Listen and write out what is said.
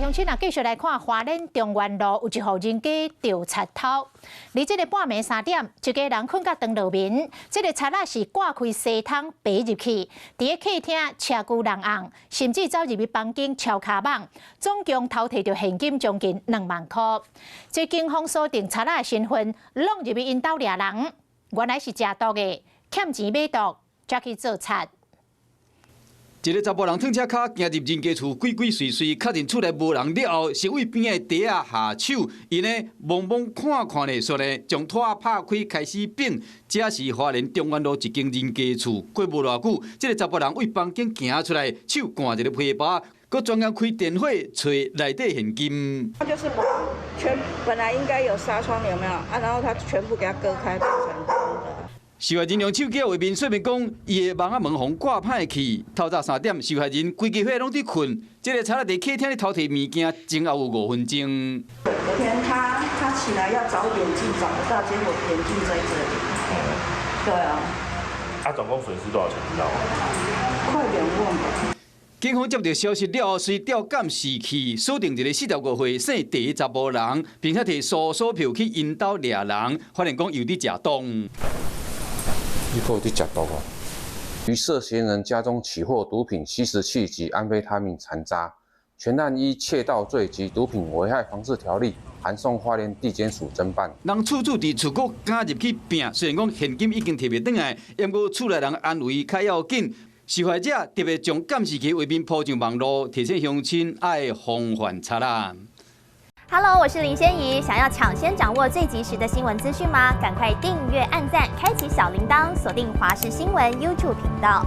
鄉親啊，繼續來看花蓮中原路有一戶人家著賊偷。佇這个半暝3點，一家人睏甲當落眠，這个賊仔是掛開紗窗爬入去，佇个客廳車具人甕，甚至走入去房間敲跤蠓，總共偷提著現金將近2萬箍。這警方鎖定賊仔的身份，攏入去𪜶兜掠人，原來是食毒的，欠錢買毒，才去做賊。一个查埔人褪車跤行入人家厝，鬼鬼祟祟，確認厝內無人了後，先對邊的袋仔下手，伊呢摸摸看看咧，說呢將拖拍開開始變。這是花蓮中原路一間人家厝，過無偌久，這个查埔人對房間行出來，手攑一个皮包，閣專工開電火揣內底現金。他就是把全本來應該有紗窗有沒有啊？然後他全部給他割開變成空的。受害人用手機畫面說明講，伊的網仔門予掛歹去。透早3點，受害人規家伙攏佇睏，這个賊仔佇客廳咧偷提物件，前後有5分鐘。昨天他起來要找眼鏡找不到，結果眼鏡在這裡。對啊。啊，總共損失多少錢？知道嗎？快2萬吧。警方接到消息了後，隨調監視器鎖定一个45歲姓鄭查埔人，並且提搜索票去𪜶兜掠人，發現講有佇食毒。你閣有佇食毒哦？於涉嫌人家中起獲毒品吸食器及安非他命殘渣，全案依竊盜罪及毒品危害防治條例，函送花蓮地檢署偵辦。人厝主佇厝閣敢入去拚，雖然講現金已經提袂轉來，毋過厝內人安危較要緊。受害者特別將監視器畫面鋪上網路，提醒鄉親愛防範賊仔。 Hello，我是林仙怡。想要搶先掌握最及時的新聞資訊嗎？趕快訂閱、按讚、開啟小鈴鐺，鎖定華視新聞 YouTube 頻道。